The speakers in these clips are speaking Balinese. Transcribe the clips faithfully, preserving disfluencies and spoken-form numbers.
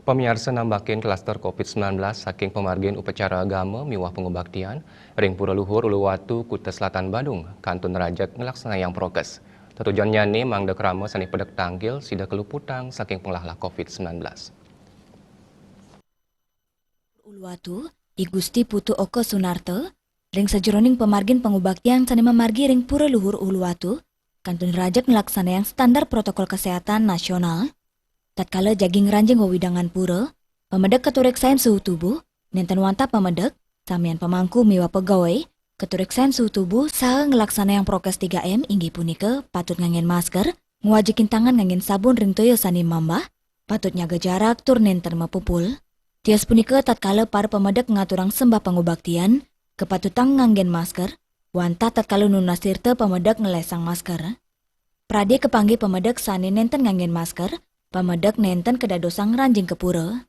Pamiarsa, nambakin klaster covid sembilan belas saking pamargin upacara agama miwah pangubaktian ring Pura Luhur Uluwatu, Kuta Selatan, Badung, kantun rajeg nglaksanayang prokes. Tetujonnyané mangda krama sané pedek tangkil sida kaluputang saking panglahlah covid sembilan belas. Uluwatu, I Gusti Putu Oka Sunarta, ring sajeroning pamargin pangubaktian sané mamargi ring Pura Luhur Uluwatu, kantun rajeg nglaksanayang standar protokol kesehatan nasional. Tatkala jagi ngranjing wewidangan pura, pamedek katureksain suhu tubuh, nénten wantah pamedek, samian pamangku miwah pegawai, katureksain suhu tubuh saha nglaksanayang prokes tiga M, inggih punika patut nganggén masker, ngwajikin tangan nganggén sabun ring toya sané mambah, patut nyaga jarak tur nénten mapupul. Tios punika tatkala para pamedek ngaturang sembah pangubaktian, kapatutang nganggén masker, wantah tatkala nunas tirta pamedek ngelesang masker. Pradé kapanggih pamedek sané nénten nganggén masker, pamedek nénten kadadosang ngranjing ka pura.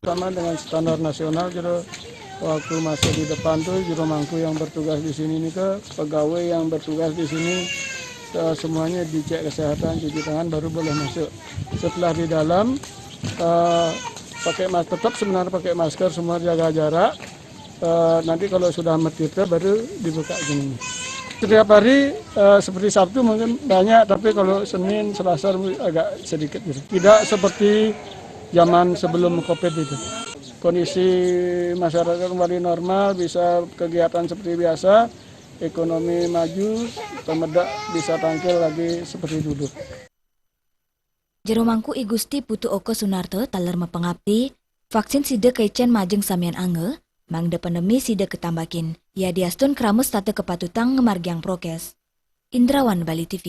Sama dengan standar nasional, jero waktu masuk di depan tuh jero mangku yang bertugas di sini nih, ke pegawai yang bertugas di sini, eh, semuanya dicek kesehatan, cuci tangan, baru boleh masuk. Setelah di dalam, eh, pakai mas-, tetap sebenarnya pakai masker, semua jaga jarak. Eh, nanti kalau sudah metirta baru dibuka gini. Setiap hari, eh, seperti Sabtu mungkin banyak, tapi kalau Senin, Selasa agak sedikit gitu. Tidak seperti zaman sebelum covid itu. Kondisi masyarakat kembali normal, bisa kegiatan seperti biasa, ekonomi maju, pamedek bisa tangkil lagi seperti dulu. Jero mangku I Gusti Putu Oka Sunarta taler mapangapti, vaksin sida kaicén majeng samian angga, mangda pandemi sida katambakin, yadiastun krama setata kapatutang ngamargiang prokes. Indrawan, Bali T V.